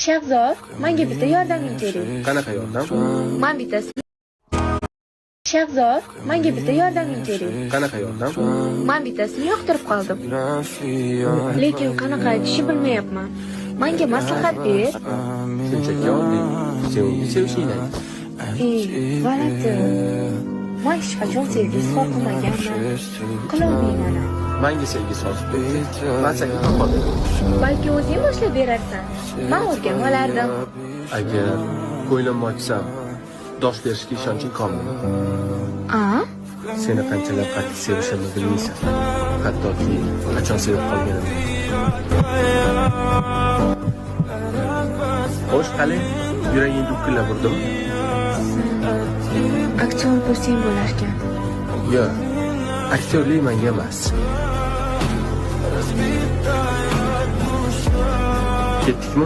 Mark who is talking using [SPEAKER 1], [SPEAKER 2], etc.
[SPEAKER 1] Shahzod, menga bitta yordaming kerak.
[SPEAKER 2] Qanaqa yordam?
[SPEAKER 1] Man bittasi. Shahzod, menga bitta yordaming kerak.
[SPEAKER 2] Qanaqa yordam?
[SPEAKER 1] Man bittasini yoqtirib qoldim. Lekin qanaqa aytishni bilmayapman. Menga maslahat ber.
[SPEAKER 2] Shunchaki oddiy. Sen unga sevishingni ayt.
[SPEAKER 1] Ey, g'alati. Man hech qachon sevgi izhor qilmaganman. Qilolmayman ham.
[SPEAKER 2] Manga sevgi sotib berdi. Man senga baho beraman.
[SPEAKER 1] Balki o'zing boshlab berarsan. Man o'rganib olardim.
[SPEAKER 2] Agar ko'nglimni ochsam, dosh berishga ishonching komilmi?
[SPEAKER 1] A?
[SPEAKER 2] Seni qanchalar qattiq sevishimni bilmaysan. Hattoki qachon sevib qolganimni. Xo'sh, qani, yuraging gupillab urdimi?
[SPEAKER 1] Aktyor bo'lsang bo'larkan.
[SPEAKER 2] Yo'q, aktyorlik menga emas. Ketdikmi?